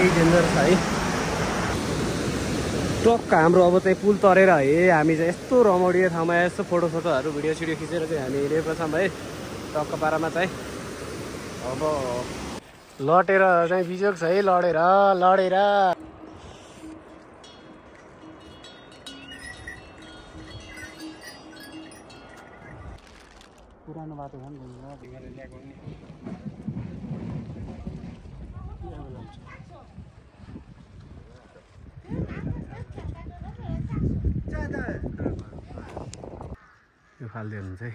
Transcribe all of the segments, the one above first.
निकै डेन्जर छ है। टक्क हाम्रो अब चाहिँ पुल तरेर है हामी चाहिँ यस्तो रमणीय ठाउँमा यस्तो फोटोहरू भिडियो खिचेर चाहिँ हामी हिँडेको छौँ है। टक्क पारामा चाहिँ अब लटेर चाहिँ बिजोग छ है। लडेर पुरानो बाटो छ नि ल्याएको नि यो फाल्दै हुन्छ है।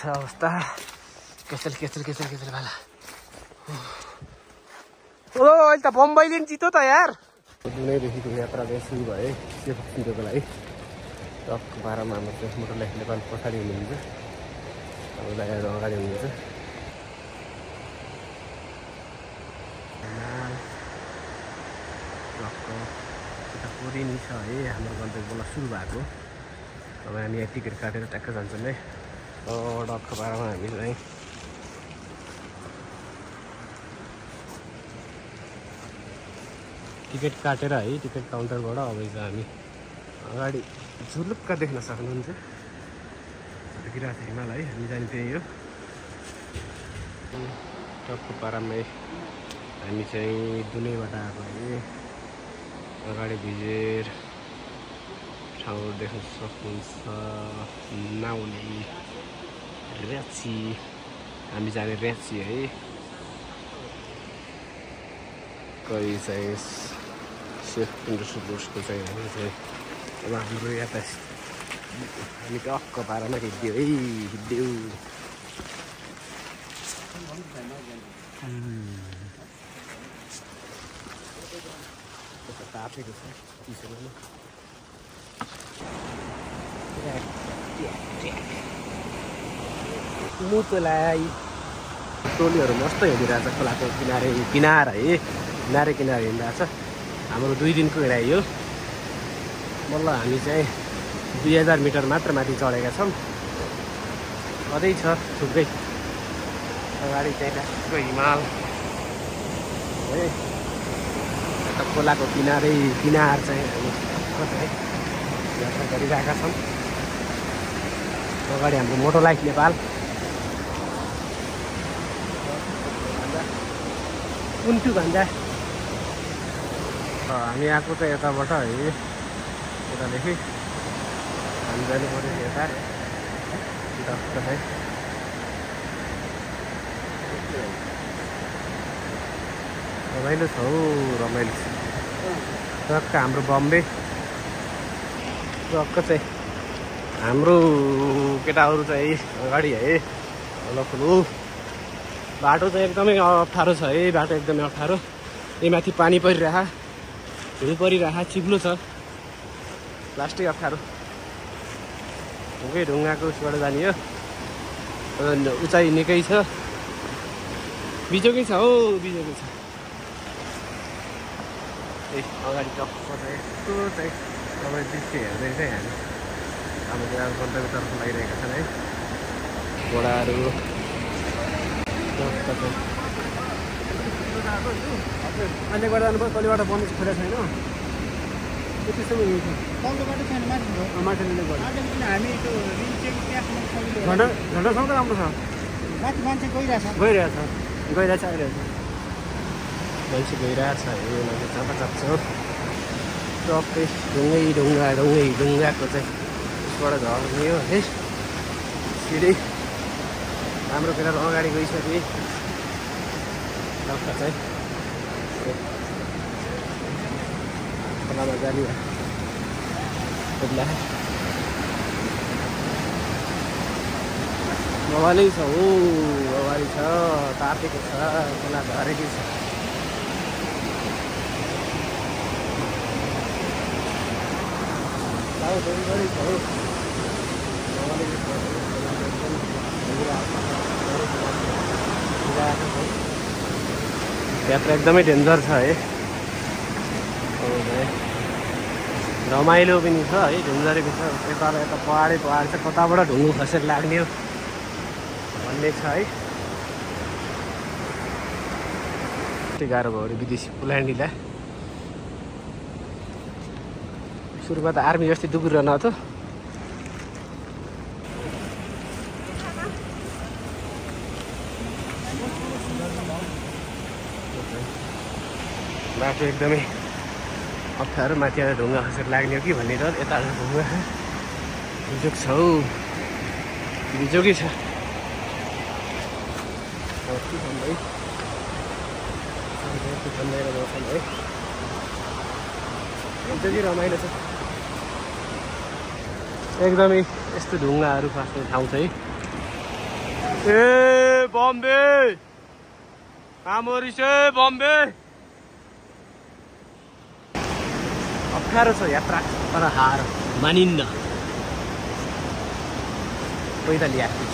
अवस्था केचल भाला। ओ अहिले त बम्बईले नि जित्यो त यार। जुनैदेखिको यात्रा चाहिँ सुरु भयो है सेफको लागि। टक्क बाह्रमा हाम्रो चाहिँ मोटरलाई नेपाल पछाडि हुनुहुन्छ, हामीलाई अगाडि हुनुहुन्छ। टक्क यता कोरिनी छ है हाम्रो गन्तव्यमा सुरु भएको। अब हामी यहाँ टिकट काटेर ट्याक्क जान्छौँ है। टक्क बाह्रमा हामी चाहिँ टिकट काटेर है टिकट काउन्टरबाट अब चाहिँ हामी अगाडि झुलुक्क देख्न सक्नुहुन्छ। देखिरहेको छ हिमाल है, हामी जाने त्यही हो। टक्क पारामै हामी चाहिँ दुनैबाट आएको है। अगाडि भिजेर ठाउँ देख्न सक्नुहुन्छ। नाउली र्याची, हामी जाने र्याची है। कोही चाहिँ सेफ इन्डस्ट्रियल रोडको चाहिँ हामी चाहिँ अब हाम्रो यात्रा हामी टक्क पारामा हिँड्यौँ है हिँड्यौँ। तापेको छ चिसोमा। मुतुलाई टोलीहरू मस्त हिँडिरहेछ खोलाको किनार है। किनारे हिँडिरहेछ। हाम्रो 2 दिनको हिँडाइ हो। बल्ल हामी चाहिँ 2000 मिटर मात्र माथि चढेका छौँ। अझै छ थुप्रै अगाडि चाहिँ ठ्याक्क हिमाल है। यता खोलाको किनार चाहिँ हामी है यात्रा गरिरहेका छौँ। अगाडि हाम्रो मोटो लाइफ नेपाल। कुन्टु भन्दा हामी आएको चाहिँ यताबाट है। यतादेखि हामी जानु पऱ्यो यता टक्क है। रमाइलो छ हौ रमाइलो छ। टक्क हाम्रो बम्बे टक्क चाहिँ हाम्रो केटाहरू चाहिँ अगाडि है। ठुलो बाटो चाहिँ एकदमै अप्ठ्यारो छ है। बाटो एकदमै अप्ठ्यारो। यही माथि पानी परिरह हिउँ परिरह चिप्लो छ। प्लास्टिक अप्ठ्यारो ढुङ्गाको उसबाट जाने हो। उचाइ निकै छ। बिजोकै छ हौ बिजोकै छ। अगाडि टक्क चाहिँ यस्तो चाहिँ तपाईँ दृश्य हेर्दै चाहिँ हामी हाम्रो गन्तव्यतर्फ लागिरहेका छन् है। घोडाहरू अहिले गर्दा जानु पर्यो। कहिलेबाट बन्द खोलेको छैन त्यस्तो माथिले झन्डासम्म त राम्रो छ। मान्छे गइरहेछ आइरहेछ मान्छे गइरहेछ मान्छे चाँप छ। टक्कै ढुङ्गाको चाहिँ उसबाट झर्ने हो है। सिधै हाम्रो केटाहरू अगाडि गइसके टक्क चाहिँ खोलामा जाने बवाली छ हो। बवाली छ तातेको छ खोला झरेको छ। यात्रा एकदमै डेन्जर छ है। रमाइलो पनि छ है, डेन्जरै पनि छ। यता पहाडै पहाड छ, कताबाट ढुङ्गो खसेर लाग्ने हो भन्ने छ है। यति गाह्रो भयो अरे विदेशी पुलान्डीलाई। सुरुमा त आर्मी जस्तै दुबिरहेन त। बाटो एकदमै अप्ठ्यारो, माथि ढुङ्गा खसेर लाग्ने हो कि भन्ने डर। यता ढुङ्गा बिजोग छ हौ, बिजोगै छ। है एकदमै रमाइलो छ। एकदमै यस्तो ढुङ्गाहरू खस्ने ठाउँ छ है। ए बम्बे आमोरिसे बम्बे। अप्ठ्यारो छ यात्रा, तर हार मानिन्न। पैदल यात्रा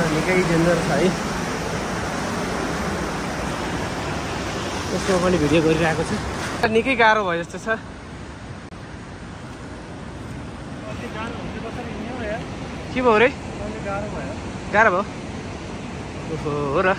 निकै डेन्जर छ है। यसमा पनि भिडियो गरिरहेको छु। निकै गाह्रो भयो जस्तो छ। के भयो रे? गाह्रो भयो। ओहो हो र।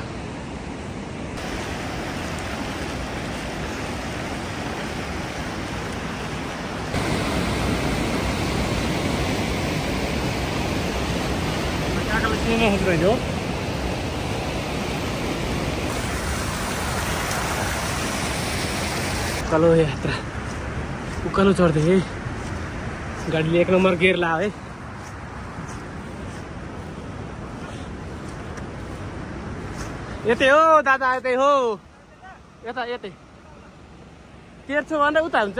उकालो यात्रा, उकालो चढ्दै है। गाडीले 1 नम्बर गियर ला है। यतै हो दादा, यतै हो, यता यतै तेर्छौ भनेर उता हुन्छ।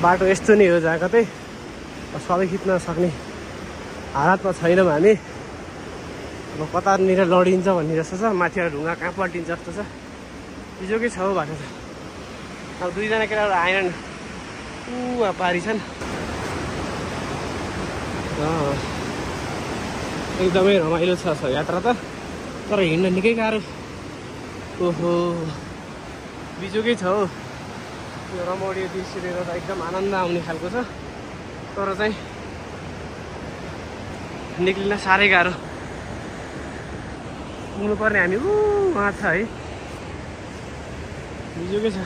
बाटो यस्तो नै हो जहाँ कतै सबै खिच्न सक्ने हालतमा छैनौँ हामी। अब कतानिर लडिन्छ भन्ने जस्तो छ। माथिबाट ढुङ्गा कहाँ पल्टिन्छ जस्तो छ। बिजोकै छ हौ बाटो त। अब 2 जना केटाहरू आएनन्, वहाँ पारी छन्। एकदमै रमाइलो छ यात्रा त, तर हिँड्न निकै गाह्रो। ओहो बिजोकै छ हौ। यो रमौडी दृश्य देख्दा त एकदम आनन्द आउने खालको छ, तर चाहिँ निक्लिन साह्रै गाह्रो। पुग्नुपर्ने हामी उहाँ छ है। बिजोकै छ।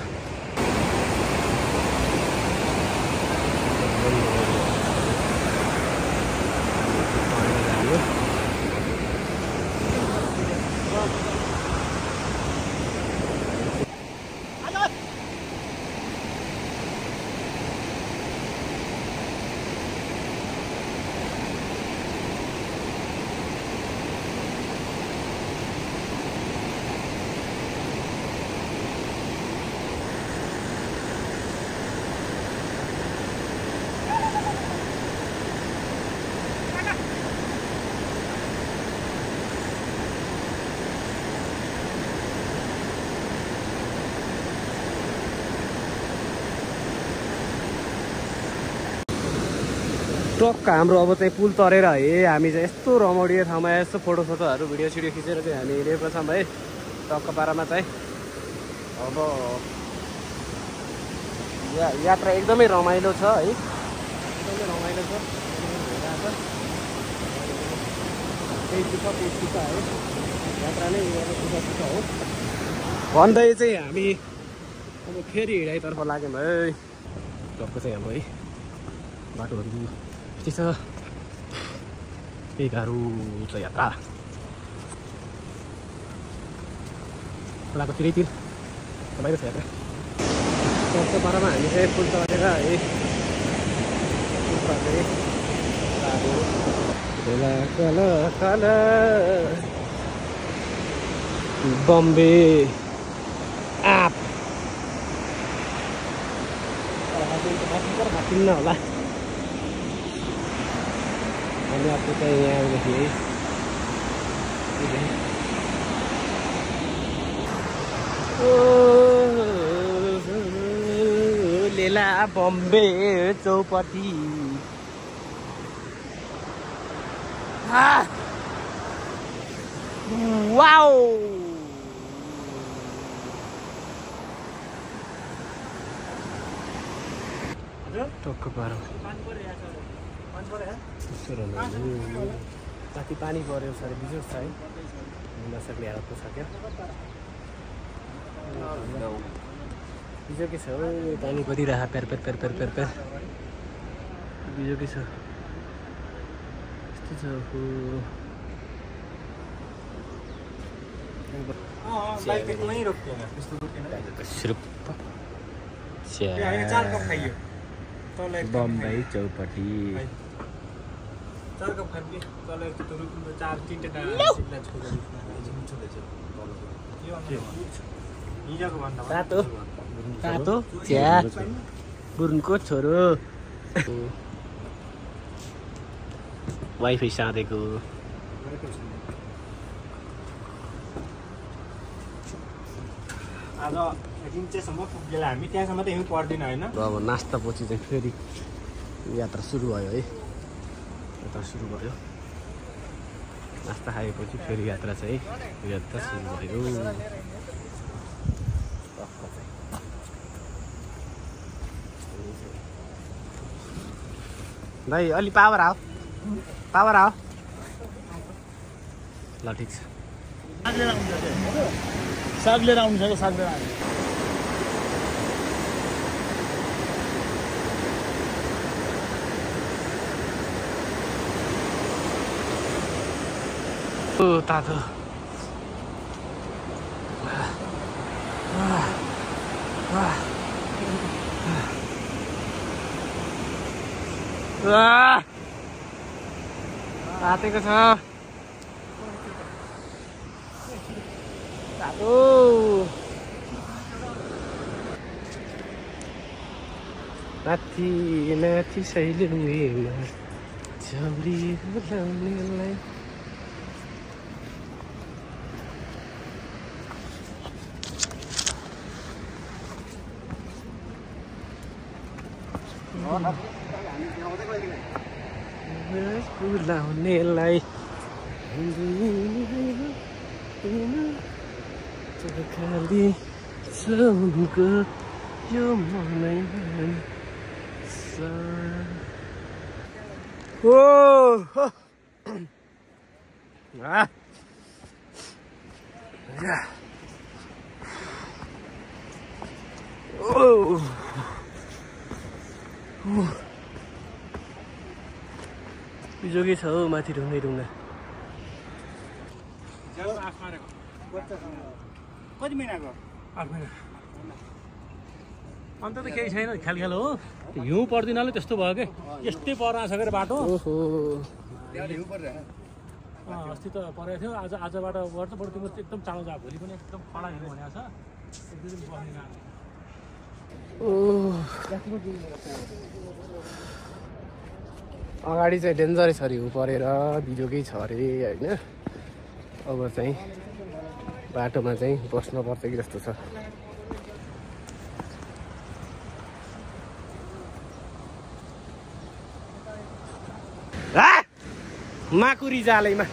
टक्क हाम्रो अब चाहिँ पुल तरेर है। हामी चाहिँ यस्तो रमणीय ठाउँमा यस्तो फोटोहरू भिडियो खिचेर चाहिँ हामी हिँडेको छौँ है टक्क पारामा चाहिँ। अब यात्रा एकदमै रमाइलो छ है, एकदमै रमाइलो छ। त्यही दुःख है, यात्रा नै दुःख हो भन्दै चाहिँ हामी अब फेरि हिँडाइतर्फ लाग्यौँ है। टक्क चाहिँ हाम्रो है बाटोहरू यस्तै छ। त्यही गाह्रो छ यात्रा। खोलाको तिरैतिर रमाइलो छ यात्रा। टक्क पारामा हामी चाहिँ पुल चढेर है बम्बे आप किन्न होला। अनि आफ्नो चाहिँ यहाँ आउँदाखेरि है बेला बम्बे चौपटी वाओ टक्क पारो माथि पानी पऱ्यो साह्रै बिजोड छ है नसक्ने हालतको छ क्या बिजो के छ हौ पानी परिरह पेर पेर पेर पेर पेर पेर बिजो के छ यस्तो छ बम्बई चौपटी तातो तातो चिया गुरुङको छोरो वाइफाई साँधेको आज रिम्चेसम्म पुगेर हामी त्यहाँसम्म त हिउँ पर्दैन होइन अब नास्ता पछि चाहिँ फेरि यात्रा सुरु भयो है यात्रा सुरु भयो नास्ता खाएपछि फेरि यात्रा चाहिँ यात्रा सुरु भयो भाइ अलि पावर आओ ल ठिक छ साग लिएर आउनु छ साग लिएर आउनु तातो तातेको छ तातो माथि माथि सैलुङ्गेमा झौरी लाउनेलाई लाउनेलाई खाली सुनको यो मनै बिजोगी छ हौ माथि ढुङ्गै ढुङ्गा कति महिनाको 8 महिना अन्त त केही छैन ख्याल हो हिउँ पर्दिनाले त्यस्तो भयो के यस्तै परिरहेछ के बाटो अस्ति त परेको थियो आजबाट गर्छ बरु तिम्रो एकदम चाँडो जा भोलि पनि एकदम कडा हिउँ भनेको छ एक दुई दिन बस्ने अगाडि चाहिँ डेन्जरै छ हिउँ परेर बिजोकै छ अरे होइन अब चाहिँ बाटोमा चाहिँ बस्नुपर्छ कि जस्तो छ माकुरी जालैमा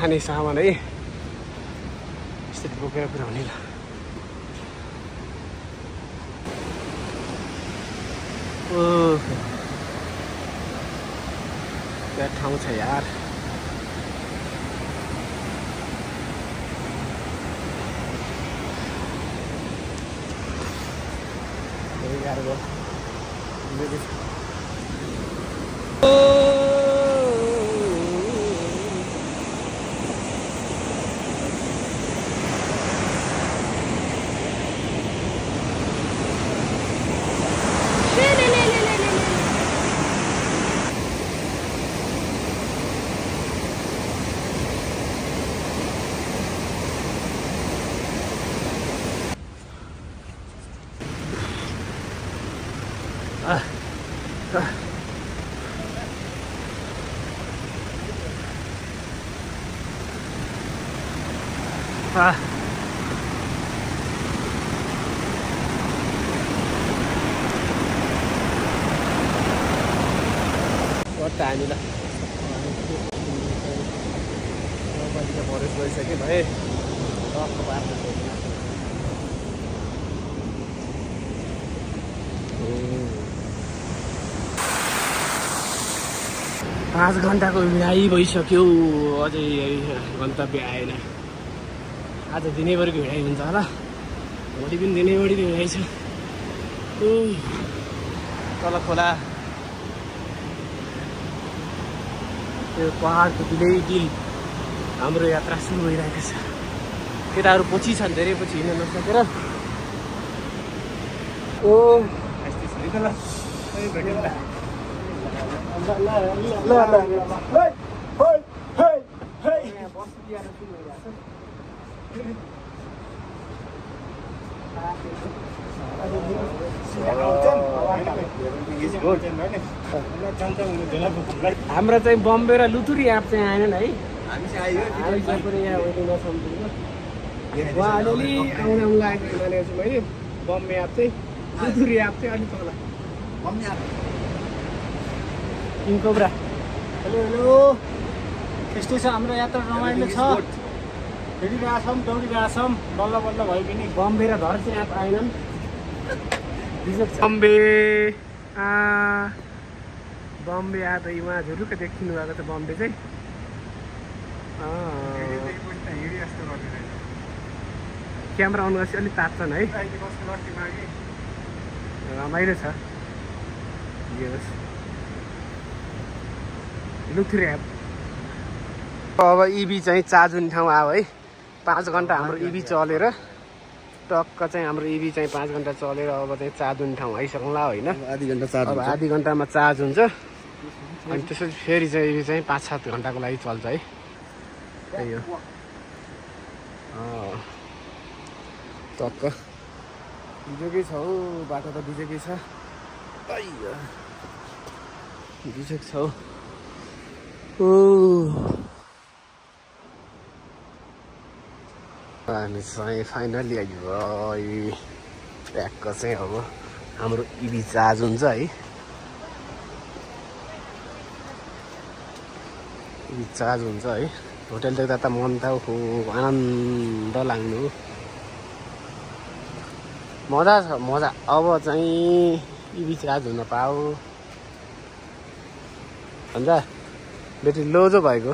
खाने सामान है यसरी बोकेर पुऱ्याउने ल क्या ठाउँ छ यार गाह्रो हामी ल भरेस गइसक्यो भाइ टक्क बाटो 5 घन्टाको भिडाइ भइसक्यो अझै गन्तव्य आएन आज दिनैभरिको भिडाइ हुन्छ होला भोलि पनि दिनैभरिको भिडाइ छ तल खोला त्यो पहाडको दिलैदिल हाम्रो यात्रा सुरु भइरहेको छ केटाहरू पछि छन् धेरै पछि हिँड्न नसकेर हाम्रो चाहिँ बम्बे र लुथुरी एप चाहिँ आएनन् है हामी चाहिँ पनि यहाँ वेटिङमा छौँ उहाँ अलिअलि आउन लागेको मानेको छु मैले बम्बे एप चाहिँ लुथुरी एप चाहिँ अलिक तल किङ कोब्रा हेलो हेलो यस्तै छ हाम्रो यात्रा रमाइलो छ हिँडिरहेछौँ दौडिरहेछौँ बल्ल बल्ल भयो पनि बम्बे र घर चाहिँ एप आएनन् बम्बे बम्बे आएर उहाँ झुरुक्क देखिनु भएको छ बम्बे चाहिँ क्यामेरा अन गरेपछि अलिक तात्छन् है रमाइलो छ लुथुरी एप अब इभी चाहिँ चार्ज हुने ठाउँ आयो है 5 घन्टा हाम्रो इभी चलेर टक्क चाहिँ हाम्रो इभी चाहिँ 5 घन्टा चलेर अब चाहिँ चार्ज हुने ठाउँ आइसक्ला होइन अब आधी घन्टामा चार्ज हुन्छ अनि त्यसपछि फेरि चाहिँ इभी चाहिँ 5-7 घन्टाको लागि चल्छ है त्यही हो टक्क बिजोकै छ हौ बाटो त बिजोकै छ बिजोक छ हामी चाहिँ फाइनली आइयो ट्याक्क चाहिँ अब हाम्रो इभी चार्ज हुन्छ है इभी चार्ज हुन्छ है होटल देख्दा त मन त आनन्द लाग्नु मजा छ मजा अब चाहिँ इभी चार्ज हुन पाऊ भन्छ ब्याट्री लो जो भएको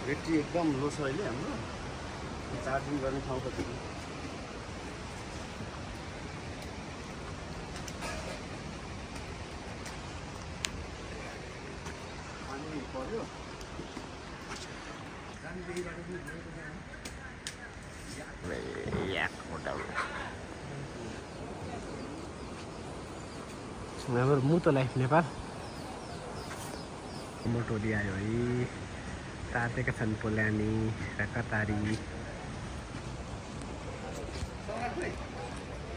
ब्याट्री एकदम लो छ अहिले हाम्रो चार्जिङ गर्ने ठाउँ कति पानी पर्यो हाम्रो मुतो लाइफ नेपाल मोटोली आयो है तातेका छन् पोल्यानी र कतारी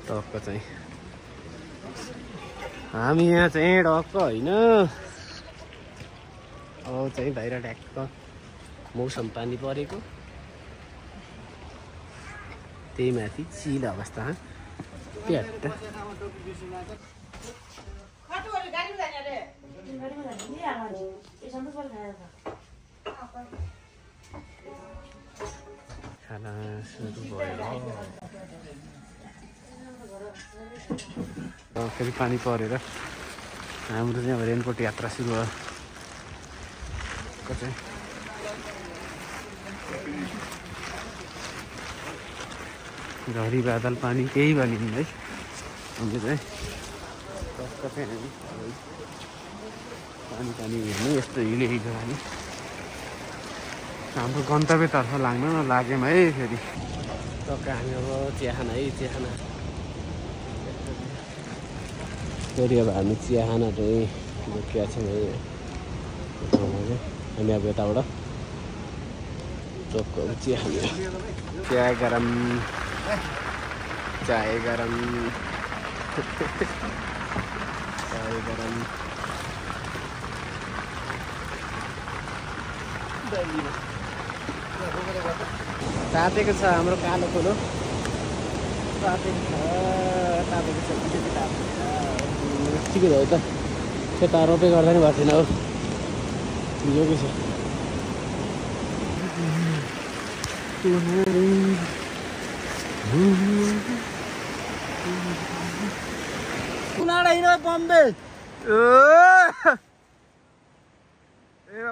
टक्क चाहिँ हामी यहाँ चाहिँ टक्क होइन अब चाहिँ बाहिर ट्याक्क मौसम पानी परेको त्यही माथि चिल अवस्था प्याट खाना सुरु भयो फेरि पानी परेर हाम्रो चाहिँ अब रेनकोट यात्रा सुरु भयो चाहिँ घरी बादल पानी केही भनिन् है हामीले चाहिँ टक्क चाहिँ हामी पानी पानी हेर्नु यस्तो हिलो हिलो हामी हाम्रो गन्तव्यतर्फ लाग्न लाग्यौँ है फेरि टक्क हामी अब चिया खाना है चिया खाना फेरि अब हामी चिया खाना चाहिँ बोकेका छौँ है हामी अब यताबाट टक्क चिया खाने चिया गरम चाय गरम चाय गरम तातेको छ हाम्रो कालो खोलो तातेको छ ठिकै हो त त्यता रोपे गर्दा नि भएको छैन हो भिजेकै छ बम्बे ए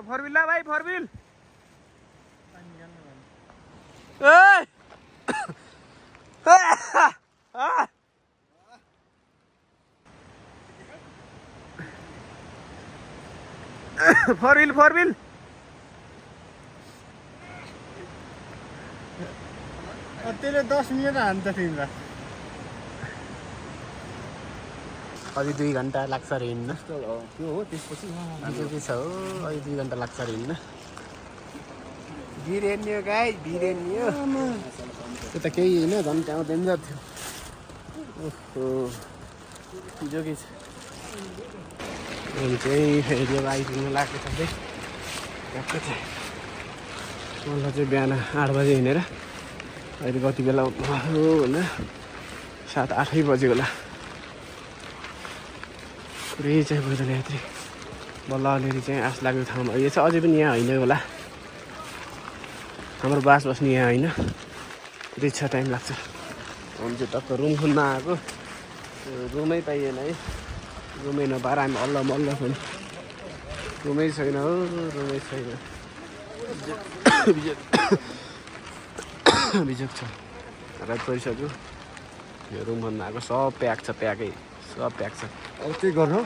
फोर व्हील ला भाई फोर व्हील फोर व्हील त्यसले 10 मिनट हान्छ तिमीलाई अझै 2 घन्टा लाग्छ अरे हिँड्न त्यो हो त्यसपछि के छ हो अझै 2 घन्टा लाग्छ अरे हिँड्न बिरेन्यो गाई बिरेन्यो त्यो त केही होइन झन् त्यहाँ डेन्जर थियो ओहो जोगी छ अनि चाहिँ फेरि अब आइपुग्नु लाग्यो सबै ट्याक्कै छ मलाई चाहिँ बिहान 8 बजे हिँडेर अहिले कति बेला हो भन्दा 7-8 बजे होला पुरै चाहिँ पैदल यात्री बल्ल अलिअलि चाहिँ आश लाग्ने ठाउँमा यो चाहिँ अझै पनि यहाँ होइन होला हाम्रो बास बस्ने यहाँ होइन पुरै छ टाइम लाग्छ हामी चाहिँ टक्क रुम खोल्न आएको रुमै पाइएन है रुमै नपाएर हामी अल्ल मल्ल खोल्नु रुमै छैन हो रुमै छैन बिजोग छ रात परिसक्यो यो रुम खोल्न आएको सब प्याक छ प्याकै सब प्याक छ अब के गर्नु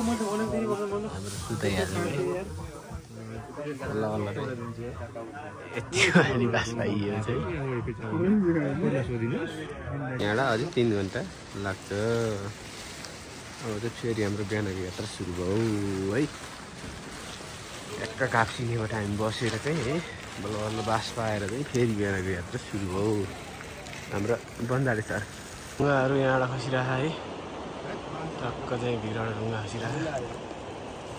हाम्रो सुताइहाल्नु अल्ल अल्ल यति अनि बास पाइयो चाहिँ यहाँबाट अझै 3 घन्टा लाग्छ अब चाहिँ फेरि हाम्रो बिहानको यात्रा सुरु भयो है एक्का काप्सिनेबाट हामी बसेर चाहिँ है बल्ल बल्ल बास पाएर चाहिँ फेरि बिहानको यात्रा सुरु भयो हाम्रो बन्दाले सर ढुङ्गाहरू यहाँबाट खसिरहेको है टक्क चाहिँ भिरबाट ढुङ्गा खसिरहेको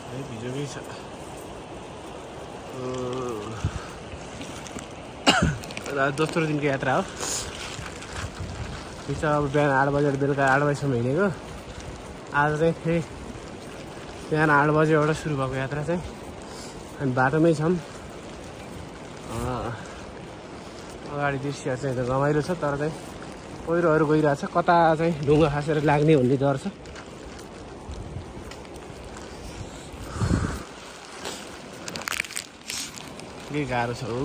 है भिजोकै छ दोस्रो दिनको यात्रा हो ठिक छ अब बिहान 8 बजे बेलुका 8 बजीसम्म हिँडेको आज चाहिँ फेरि बिहान 8 बजेबाट सुरु भएको यात्रा चाहिँ अनि बाटोमै छौँ अगाडि दृश्य चाहिँ रमाइलो छ तर चाहिँ पहिरोहरू गइरहेछ कता चाहिँ ढुङ्गा खसेर लाग्ने भन्ने डर छ के गाह्रो छ हो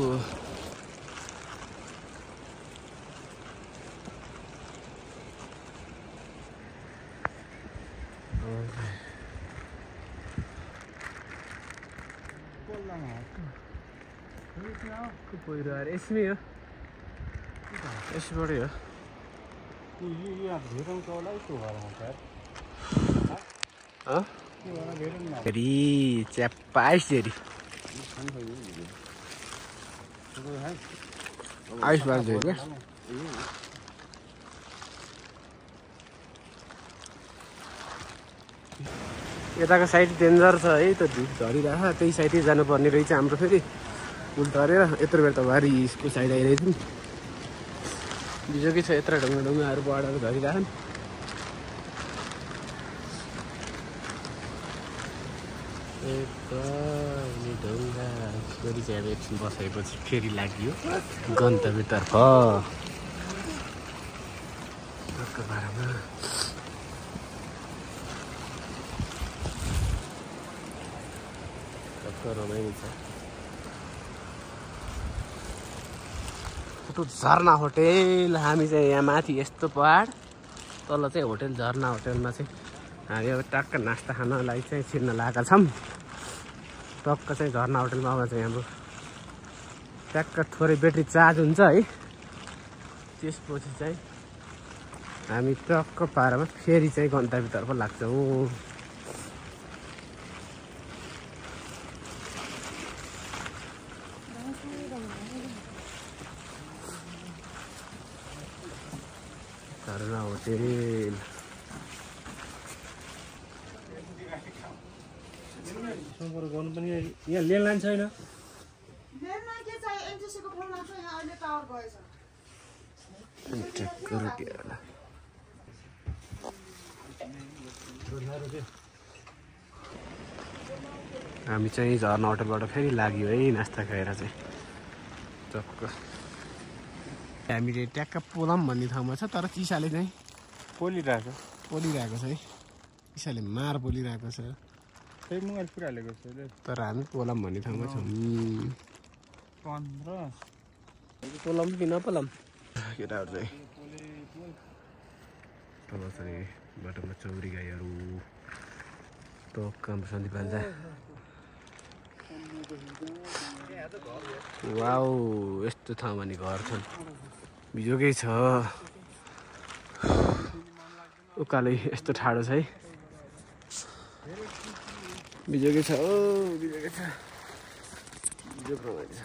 पहिरो आएर यसमै हो यसबाटै हो फेरि च्याप्पा आइस फेरि आइस बाल्छ क्या यताको साइड डेन्जर छ है त झरिरहेको त्यही साइडै जानुपर्ने रहेछ हाम्रो फेरि पुल तरेर यत्रो बेर त भारी यसको साइड आइरहेछौँ बिजोकै छ यत्र ढुङ्गाहरू बढेर झरिरहेछन् ढुङ्गा फेरि चाहिँ अब एकछिन बसेपछि फेरि लाग्यो गन्तव्यतर्फ भाडामा रमाइलो छ झरना होटेल हामी चाहिँ यहाँ माथि यस्तो पहाड तल चाहिँ होटेल झरना होटेलमा चाहिँ हामी अब टक्क नास्ता खानलाई चाहिँ छिर्न लागेका छौँ टक्क चाहिँ झरना होटेलमा आउँदा चाहिँ हाम्रो ट्याक्क थोरै ब्याट्री चार्ज हुन्छ है त्यसपछि चाहिँ हामी टक्क पारामा फेरि चाहिँ गन्तव्यतर्फ लाग्छौँ झरना होटेल गर्नु पनि यहाँ लेनलाइन छैन हामी चाहिँ झर्ना होटलबाट फेरि लाग्यो है नास्ता खाएर चाहिँ टक्क हामीले ट्याक्क पोलम भन्ने ठाउँमा छ तर चिसाले चाहिँ पोलिरहेको छ है चिसाले मार पोलिरहेको छ त्यही मोबाइल पुरालेको छ तर हामी पोलम भन्ने ठाउँमा छौँ 15 पोलम कि नपोलम केटाहरू चाहिँ तल चाहिँ बाटोमा चौरी गाईहरू टक्क हाम्रो सन्दीप भान्जा वाउ यस्तो ठाउँमा नि घर छन् बिजोकै छ उकालै यस्तो ठाडो छ है बिजोकै छ बिजोकै छ बिजोक रमाइलो छ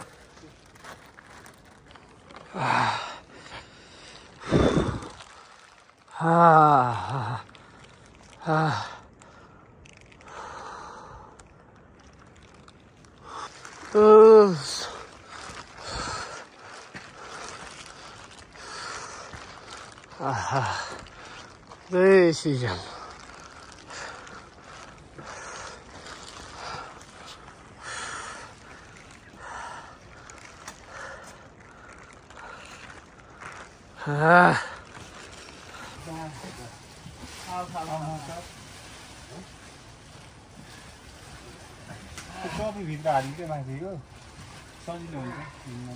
जय श्री राम कपी भित्र हालिदियो माथिको सजिलो हुन्छ हिँड्न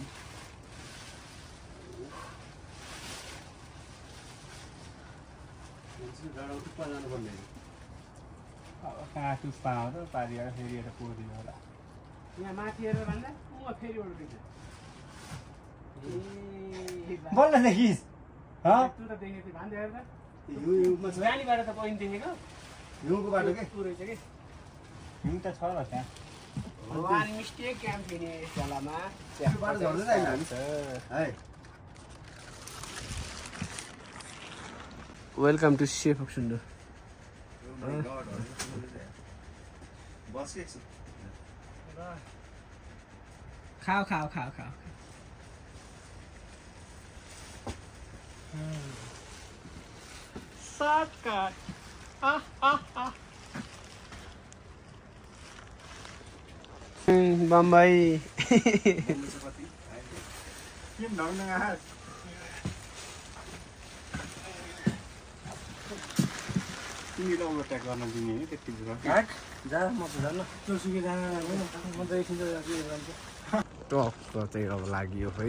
अब कहाँ टुप्पा हो र पारिएर फेरि एउटा पोरिदियो होला यहाँ माथि हेरेर भन्दा फेरि उल्टिन्छ बोल्न देखिस् तु त देखेको थिएँ भन्दै हेर्दा रानीबाट त पहिलो देखेको हिउँको बाटो के पुरै छ कि हिउँ त छ र त्यहाँ वान मिस्टेक क्याम्प थिएँ जलामा बाटो झर्दै आइयो हामी है वेलकम टु सेफ अक्सुन्डो बसेको खाऊ सर्टकट बम्बई किन ढङ्ग आहार तिमीले ओभरटेक गर्न दिने है त्यति बेला जा म त जान्न जोसुकै जान म त एकछिन टक्क चाहिँ अब लाग्यो है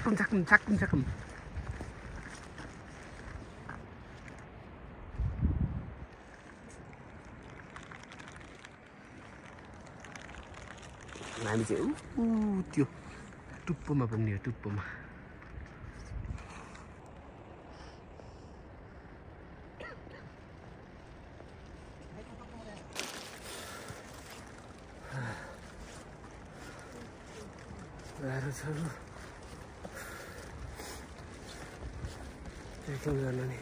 चाकुम हामी चाहिँ त्यो टुप्पोमा पुग्ने हो टुप्पोमा ट्रेकिङ गर्न नि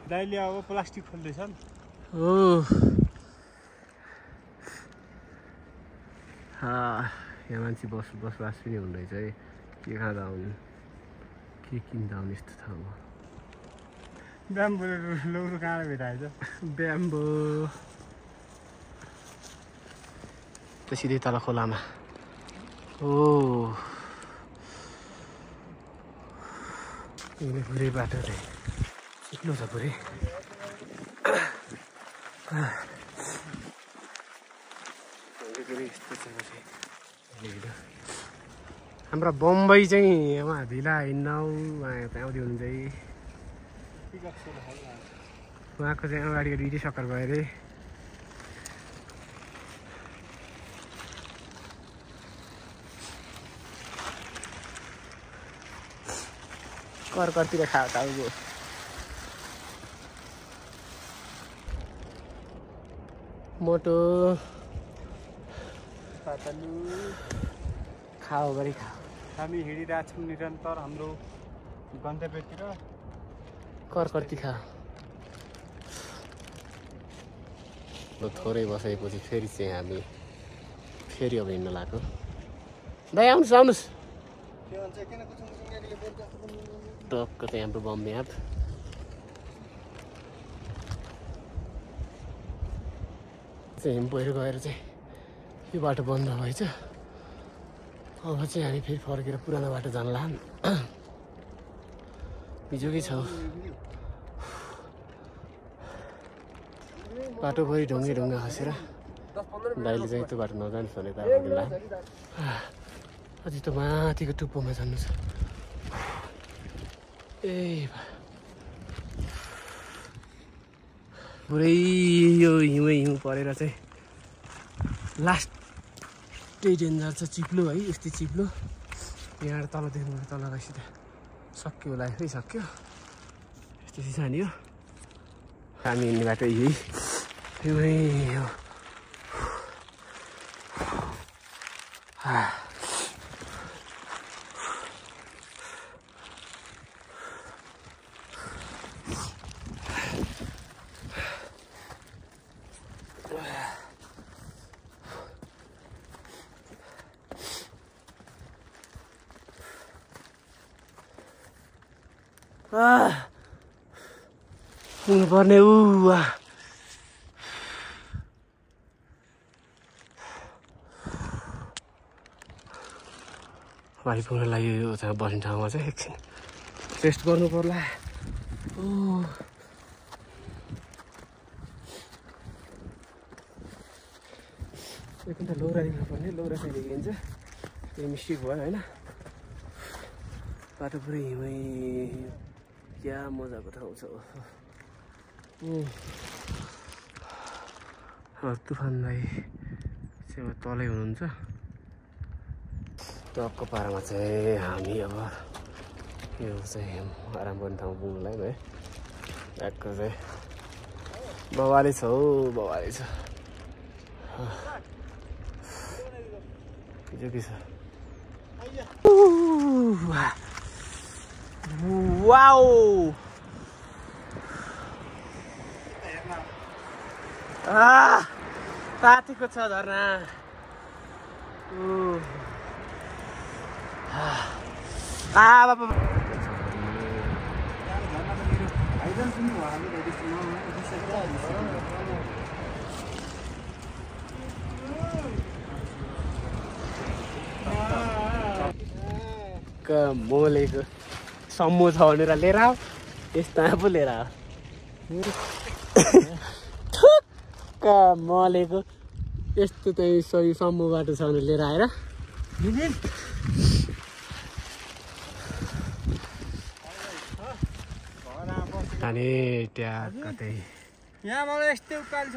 दाइले अब प्लास्टिक खोल्दैछन् यहाँ मान्छे बसोबास पनि हुँदैछ है के खाँदा आउने के किन्दा आउने यस्तो ठाउँमा ब्याम्बो लौरो कहाँ भेटाएछ ब्याम्बो त्यो सिधै तल खोलामा पुरै बाटो चाहिँ सिक्नु छ पुरै हाम्रा बम्बई चाहिँ उहाँ भिला हिँड्नु आउँदै हुनुहुन्छ है उहाँको चाहिँ अगाडिको दुइटै सक्कर भयो अरे करतिर खाऊ मोटो पातलु खाओ गरी खाओ। हामी हिँडिरहेछौँ निरन्तर हाम्रो गन्तव्यतिर। करकर्ती खाओ। थोरै बसेपछि फेरि चाहिँ हामी फेरि अब हिँड्न लाग्यो। दाइ आउनुहोस् आउनुहोस्। टक्क चाहिँ हाम्रो बम्बे एप चाहिँ हिम पहिरो गएर चाहिँ यो बाटो बन्द भएछ। अब चाहिँ हामी फेरि फर्केर पुरानो बाटो जान लाग्यौँ। बिजोकै छ बाटो भरि ढुङ्गा खसेर दाइले चाहिँ त्यो बाटो नजानुहोस् भनेर अझै त माथिको टुप्पोमा जानु छ। ए पुरै यो हिउँ परेर चाहिँ लास्टै डेन्जर छ। चिप्लो है यस्तै चिप्लो। यहाँ तल देख्नु तल गएसित सक्यो लाइफै सक्यो। यस्तो सानो हो हामी हिँड्ने बाटो यही हो। पुग्नुपर्ने आइपुग्नलाई यो चाहिँ बस्ने ठाउँमा चाहिँ एकछिन रेस्ट गर्नु पर्ला। एकपल्ट लौरा दिनुपर्ने। लौरा चाहिँ देखिन्छ त्यो मिस्टेक भयो होइन। बाटो पुरै हिमै क्या मजाको ठाउँ छ। तुफानलाई चाहिँ तलै हुनुहुन्छ। टक्क पारामा चाहिँ हामी अब यो चाहिँ आराम गर्ने ठाउँ पुग्नुलाई है। ट्याक्क चाहिँ बवाली छ हौ बवाली छ। के छ वाउ तातेको छ झरना। बाबा मोलेको सम्मो छ भनेर लिएर आऊ। यस्तो पो लिएर आऊ। ठुक्क मलेको यस्तो चाहिँ सही सम्मो बाटो छ भनेर लिएर आएर अनि त्यहाँ कतै यहाँ मलाई यस्तै उकाल छ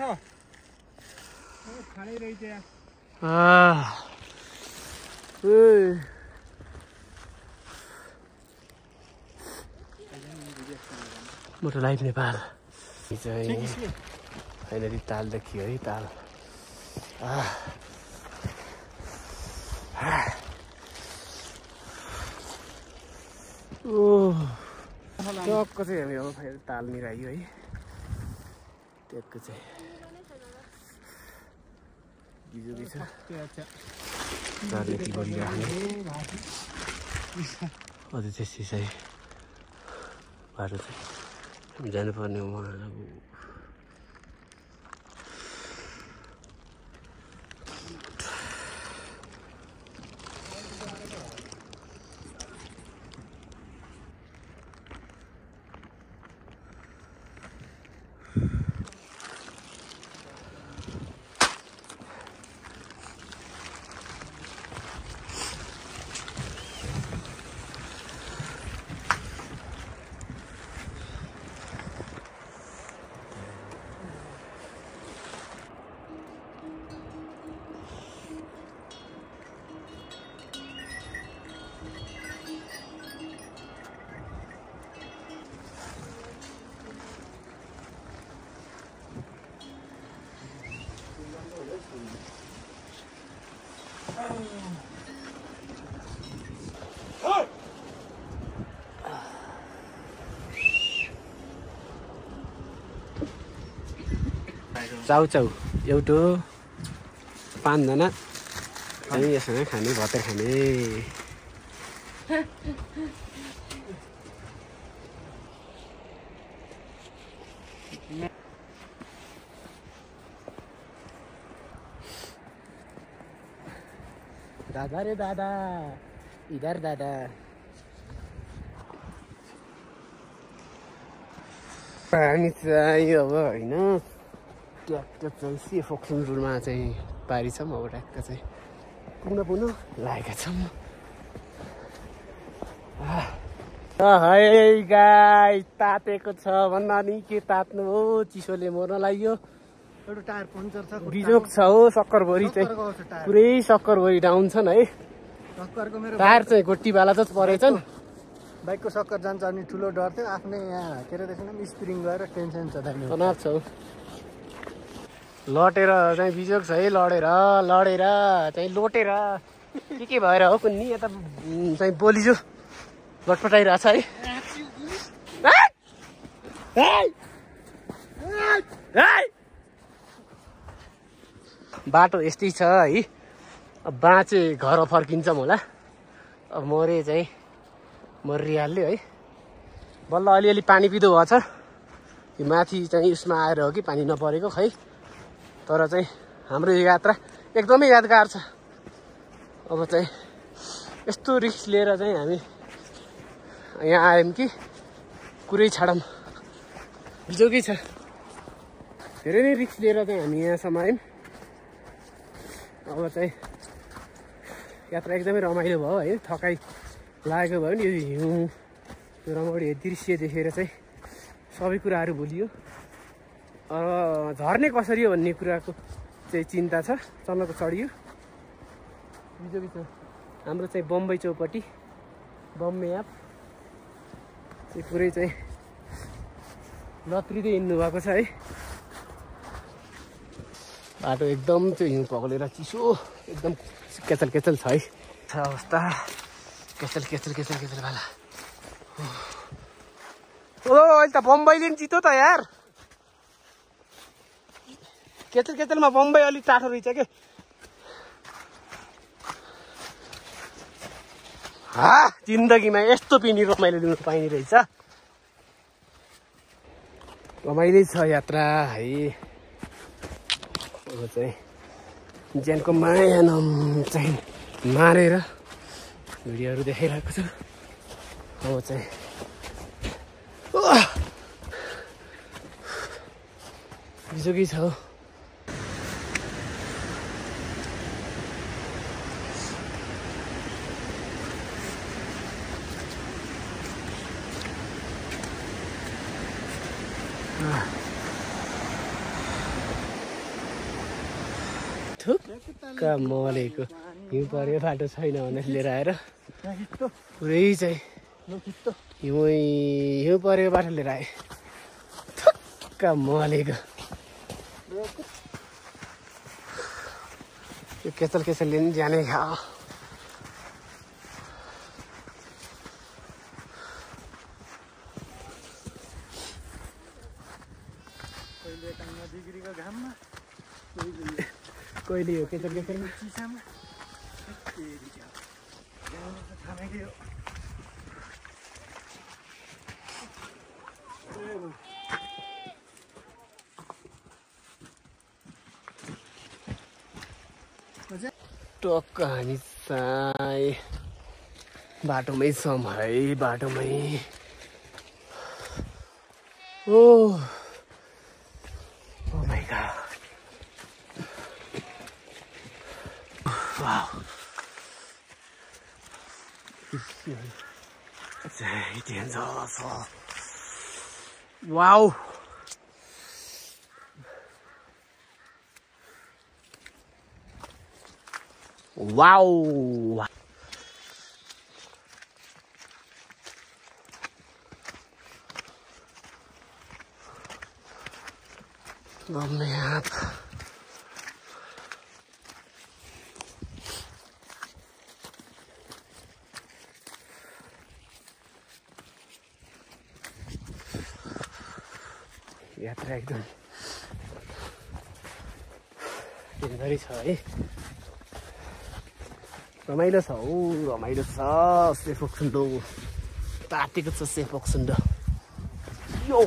खानै रहेछ। मोटो लाइफ नेपाल चाहिँ फाइनली ताल देखियो है। ताल टक्क चाहिँ हामी अब फेरि ताल मिरायो है। ट्याक्क चाहिँ बिजुली छ के गरिराख्ने अझै त्यस्तै चाहिँ बाटो चाहिँ जानुपर्ने हो। चाउचाउ एउटो 5 जना अनि यससँग खाने भतेर खाने दादा रे दादा इधर दादा पानी चाहिँ अब होइन ट्याक्क चाहिँ सेफोक्सन रुलमा चाहिँ पारी छौँ अब ट्याक्क चाहिँ पुग्न लागेका छौँ है गाई तातेको छ भन्दा नि के तात्नु हो चिसोले मर्न लाग्यो एउटा टायर पङ्चर छ बिजोक छ हो सक्करभरि चाहिँ पुरै सक्करभरि डाउन छन् है सक्करको मेरो टायर चाहिँ गोटीवाला त परेछन् बाइकको सक्कर जान्छ अनि ठुलो डर थियो आफ्नै यहाँ के अरे त्यसमा स्प्रिङ गएर टेन्सन छ तनाव छ लटेर चाहिँ बिजोक छ है लडेर चाहिँ लोटेर के भएर हो कुन्नी यता चाहिँ बोलिजो लटपटाइरहेछ है बाटो यस्तै छ है अब बाँचे घर फर्किन्छौँ होला अब मरे चाहिँ मरिहाल्यो है बल्ल अलिअलि पानी पिदो भएछ यो माथि चाहिँ उसमा आएर हो कि पानी नपरेको खै तर चाहिँ हाम्रो यो यात्रा एकदमै यादगार छ अब चाहिँ यस्तो रिस्क लिएर चाहिँ हामी यहाँ आयौँ कि कुरै छाडौँ बिजोकै छ धेरै नै रिस्क लिएर चाहिँ हामी यहाँसम्म आयौँ अब चाहिँ यात्रा एकदमै रमाइलो भयो है थकाइ लागेको भयो नि यो हिउँ यो रमाइलो दृश्य देखेर चाहिँ सबै कुराहरू भुलियो झर्ने कसरी हो भन्ने कुराको चाहिँ चिन्ता छ चल्न त चढियो बिजोकै छ हाम्रो चाहिँ बम्बई चौपट्टि बम्बे एप चाहिँ पुरै चाहिँ लत्रिँदै हिँड्नु भएको छ है बाटो एकदम त्यो हिउँ पग्लेर चिसो एकदम केचल केचल छ है अवस्था केचल वाला ओ अहिले त बम्बईले नि जित्यो त यार केचलमा बम्बई अलिक टाठो रहेछ के जिन्दगीमा यस्तो पिनी रमाइलो लिनु पाइने रहेछ रमाइलो छ यात्रा है अब चाहिँ ज्यानको माया नाम चाहिँ मारेर भिडियोहरू देखाइरहेको छु अब चाहिँ बिजोकै छ हौ थुक्का मलेको हिउँ पऱ्यो बाटो छैन भने लिएर आएर पुरै चाहिँ हिउँ परेको बाटो लिएर आएँ थुक्का मलेको यो केचलले नि जाने खा कहिले हो केचलमा चिसामा टक्क हामी चाहिँ बाटोमै छौँ है बाटोमै ओ माई गॉड वाउ चाहिँ dangerous wow wow Bump me up. यात्रा एकदम हेर्दै छ है रमाइलो छ रमाइलो छ सेफोक्सुन्डो तातेको छ सेफोक्सुन्डो यो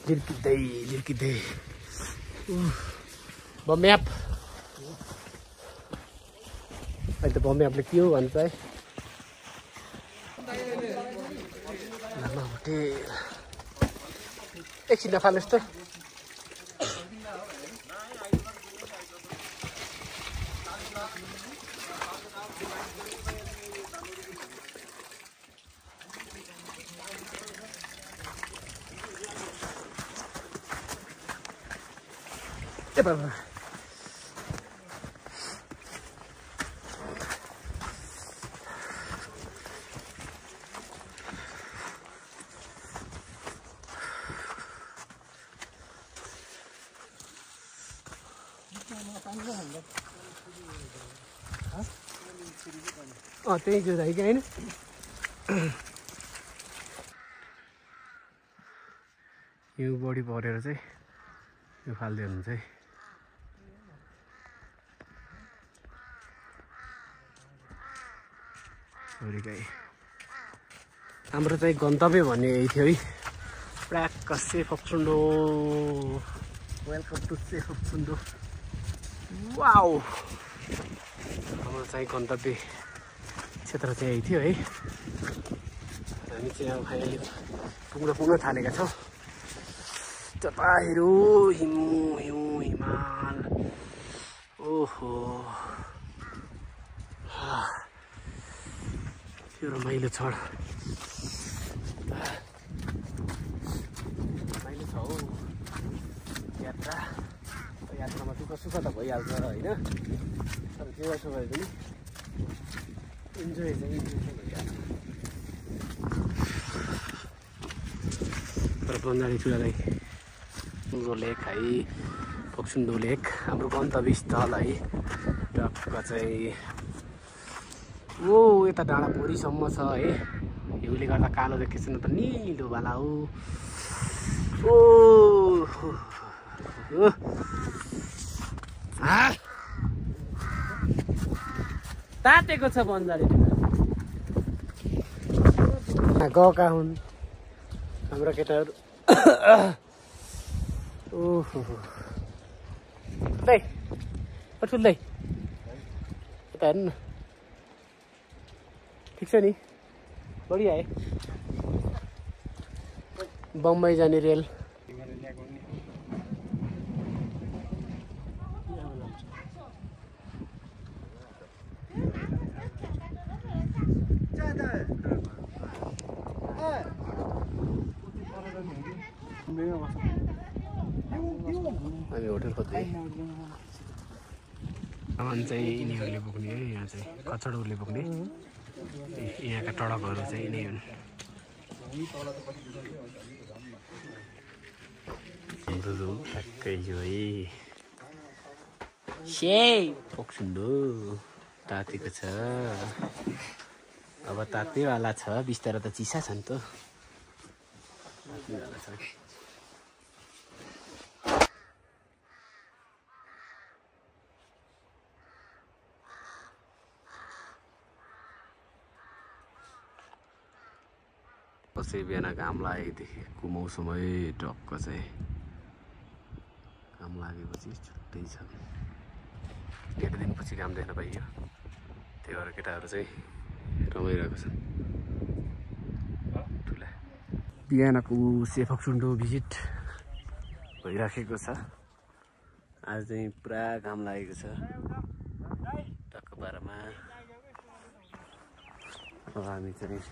झिर्किँदै बम्याप अहिले त बम्यापले के हो भन्छ है लामा होटेल एकछिन नफाल्नुहोस् त ए बाबा त्यही जुदा कि होइन हिउँ बढी परेर चाहिँ यो फाल्दै हुनुहुन्छ है छोरी गाई हाम्रो चाहिँ गन्तव्य भन्ने यही थियो है प्राक सेफोक्सुन्डो वेलकम टु सेफोक्सुन्डो वाउ हाम्रो चाहिँ गन्तव्य क्षेत्र चाहिँ यही थियो है हामी चाहिँ अब फाइनली पुग्न थालेका छौँ तपाईहरू हिमाल ओहो त्यो रमाइलो छ रमाइलो छ हौ यात्रामा दुःख सुख त भइहाल्छ होइन तर जे जसो भए पनि इन्जोय भइहाल्छ तर बन्दारी चुडालाई लेक है फोक्सुन्डो लेक हाम्रो गन्तव्य स्थल है टक्क चाहिँ ओ यता डाँडा पोरीसम्म छ है हिउँले गर्दा कालो देखेको छैन त निलो वाला हो ओ तातेको छ बन्जारी गएका हुन् हाम्रो केटाहरू ओहो ठुल्दै यता हेर्नु न ठिक छ नि बढिया है बम्बई जाने रेल हामी होटल खोज्दै सामान चाहिँ यिनीहरूले बोक्ने है यहाँ चाहिँ कचडहरूले बोक्ने यहाँका टडकहरू चाहिँ यिनै हुन् हाम्रो रुम ठ्याक्कै यो है फोक्सुन्डो तातेको छ अब तात्नेवाला छ बिस्तारै त चिसा छ नि त तात्नेवाला छ कसै बिहान घाम लागेदेखिको मौसमै टक्क चाहिँ घाम लागेपछि छुट्टै छ धेरै दिनपछि घाम देख्न पाइयो त्यही भएर केटाहरू चाहिँ रमाइरहेको छन् ठुला बिहानको सेफोक्सुन्डो भिजिट भइराखेको छ आज चाहिँ पुरा घाम लागेको छ टक्क 12 मा अब हामी चाहिँ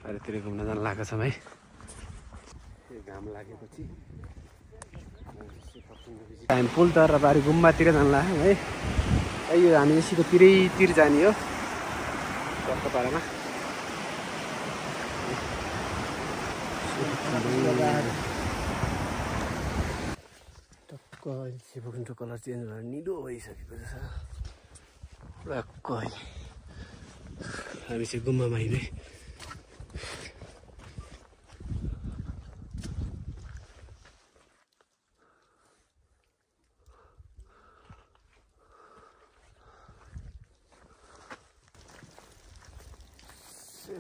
बाहिरतिर घुम्न जान लागेको छौँ है घाम लागेपछि हामी पुल तरबारी गुम्बातिर जान लाग्यो है यो हामी एसीको तिरैतिर जाने हो टक्क पारामा टक्क सेफोक्सुन्डो कलर चेन्ज भएर निलो भइसकेको छ टक्क हामी चाहिँ गुम्बामा हिँड्ने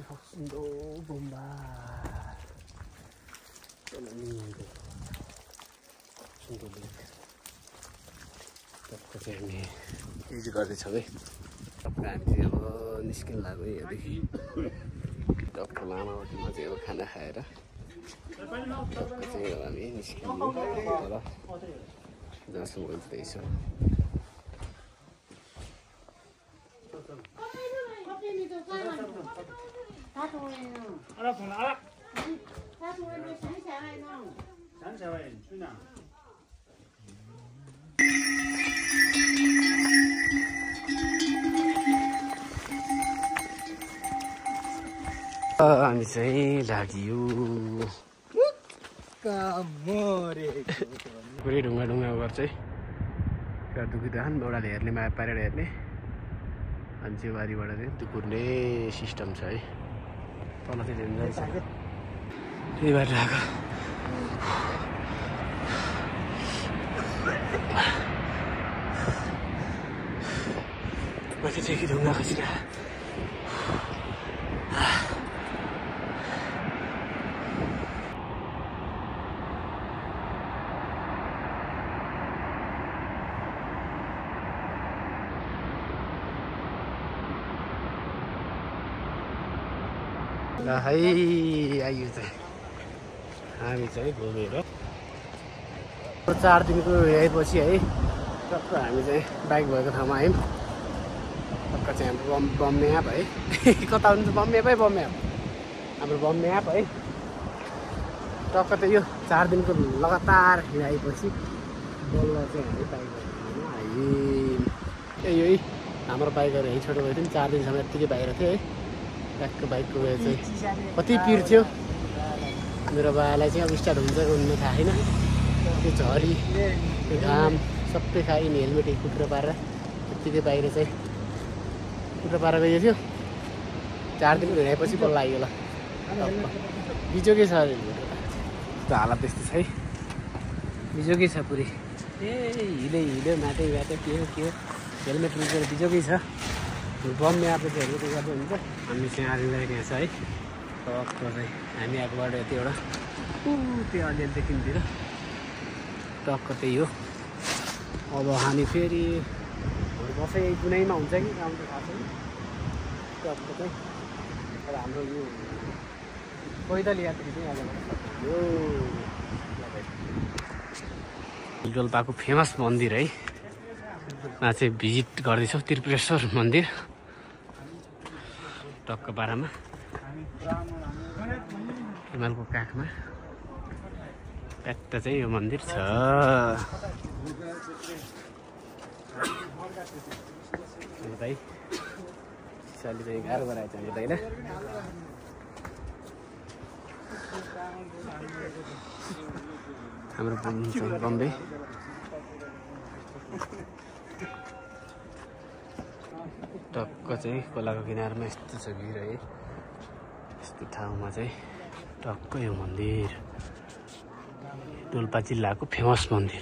Facundo Bomba. Lindo. सुन्दर लेक टक्क चाहिँ हामी युज गर्दैछौँ है टक्क हामी चाहिँ अब निस्किनु लाग्यो यहाँदेखि टक्क लामावटीमा चाहिँ अब खाना खाएर टक्क चाहिँ अब हामी निस्किनु तर जहाँसम्म गइँदैछ हामी चाहिँ लाग्यो पुरै ढुङ्गा ढुङ्गा गर्छ है दुखिँदैन एउटाले हेर्ने माया पारेर हेर्ने अनि चेवारीबाट चाहिँ दुकुर्ने सिस्टम छ है तल चाहिँ डेन्जर छ त्यही भएर आएको माथि चाहिँ कि ढुङ्गा खसिरा ल है आइयो चाहिँ हामी चाहिँ घुमेर 4 दिनको आएपछि है टक्क हामी चाहिँ बाइक भएको ठाउँमा आयौँ टक्क चाहिँ हाम्रो बम्मे एप है कता हुन्छ बम्मे एप है बम्मे एप हाम्रो बम्मे एप है टक्क त यो 4 दिनको लगातार हिँडाएपछि बल्ल चाहिँ हामी बाइक भएको ठाउँमा आयौँ यही है हाम्रो बाइकहरू यहीँ छोटो भएको थियो 4 दिनसम्म यत्तिकै बाहिर थियो है ट्याक्क बाइकको उयो चाहिँ कति पिर थियो मेरो बाबालाई चाहिँ अब स्टार्ट हुन्छ हुन्न थाहा छैन त्यो झरी त्यो घाम सबै खायो नि हेलमेट कुटेर पारेर त्यत्तिकै बाहिर चाहिँ कुटेर पारेर गयो थियो 4 दिन हिँडेपछि बल्ल आइयो ल बिजोकै छ अरे त हालत त्यस्तो छ है बिजोकै छ पुरै ए हिँड्यो माटै के हो हेलमेट लुकेर बिजोकै छ बम्मे आएको चाहिँ हेर्नु गर्दा हुन्छ हामी चाहिँ आर्मीलाई यहाँ छ है टक्क चाहिँ हामी आएकोबाट यति एउटा त्यो अलिअलि देखिन्थ्यो टक्क त्यही हो अब हामी फेरि हाम्रो बसाइ कुनैमा हुन्छ कि गाउँ त थाहा छैन टक्क चाहिँ तर हाम्रो यो पैदल यात्री चाहिँ आज यो डोल्पाको फेमस मन्दिर है मा चाहिँ भिजिट गर्दैछौँ त्रिपुरेश्वर मन्दिर टक्क पारामा हिमालको काखमा ट्याक्क चाहिँ यो मन्दिर छ भाइ चाली चाहिँ गाह्रो गराएछ हामी त होइन हाम्रो बम्बे टक्क चाहिँ खोलाको किनारमा यस्तो छ भिड है यस्तो ठाउँमा चाहिँ टक्क यो मन्दिर डोल्पा जिल्लाको फेमस मन्दिर